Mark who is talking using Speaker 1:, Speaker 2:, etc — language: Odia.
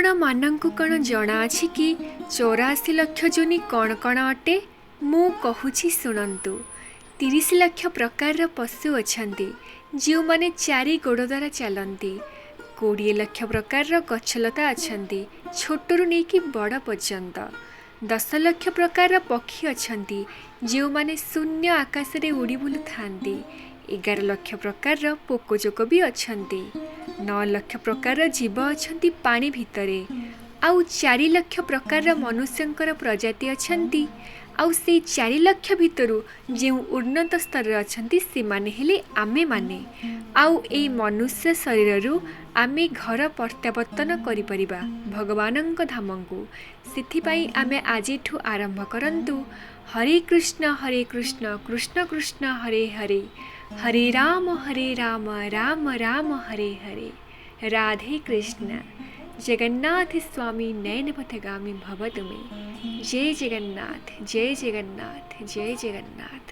Speaker 1: ଆପଣମାନଙ୍କୁ କ'ଣ ଜଣାଅଛି କି 84 ଲକ୍ଷ ଯୋନି କ'ଣ କ'ଣ ଅଟେ? ମୁଁ କହୁଛି ଶୁଣନ୍ତୁ। 30 ଲକ୍ଷ ପ୍ରକାରର ପଶୁ ଅଛନ୍ତି, ଯେଉଁମାନେ ଚାରି ଗୋଡ଼ ଦ୍ୱାରା ଚାଲନ୍ତି। 20 ଲକ୍ଷ ପ୍ରକାରର ଗଛଲତା ଅଛନ୍ତି, ଛୋଟରୁ ନେଇକି ବଡ଼ ପର୍ଯ୍ୟନ୍ତ। 10 ଲକ୍ଷ ପ୍ରକାରର ପକ୍ଷୀ ଅଛନ୍ତି, ଯେଉଁମାନେ ଶୂନ୍ୟ ଆକାଶରେ ଉଡ଼ି ବୁଲୁଥାନ୍ତି। 11 ଲକ୍ଷ ପ୍ରକାରର ପୋକଜୋକ ବି ଅଛନ୍ତି। 9 ଲକ୍ଷ ପ୍ରକାରର ଜୀବ ଅଛନ୍ତି ପାଣି ଭିତରେ। ଆଉ 4 ଲକ୍ଷ ପ୍ରକାରର ମନୁଷ୍ୟଙ୍କର ପ୍ରଜାତି ଅଛନ୍ତି। ଆଉ ସେଇ 4 ଲକ୍ଷ ଭିତରୁ ଯେଉଁ ଉନ୍ନତ ସ୍ତରରେ ଅଛନ୍ତି, ସେମାନେ ହେଲେ ଆମେମାନେ। ଆଉ ଏଇ ମନୁଷ୍ୟ ଶରୀରରୁ ଆମେ ଘର ପ୍ରତ୍ୟାବର୍ତ୍ତନ କରିପାରିବା ଭଗବାନଙ୍କ ଧାମକୁ। ସେଥିପାଇଁ ଆମେ ଆଜିଠୁ ଆରମ୍ଭ କରନ୍ତୁ, ହରେ କୃଷ୍ଣ ହରେ କୃଷ୍ଣ କୃଷ୍ଣ କୃଷ୍ଣ ହରେ ହରେ, ହରେ ରାମ ହରେ ରାମ ରାମ ରାମ ହରେ ହରେ, ରାଧେ କୃଷ୍ଣ। ଜଗନ୍ନାଥ ସ୍ୱାମୀ ନୟନ ପଥଗାମୀ ଭବ ତୁମେ। ଜୟ ଜଗନ୍ନାଥ, ଜୟ ଜଗନ୍ନାଥ, ଜୟ ଜଗନ୍ନାଥ।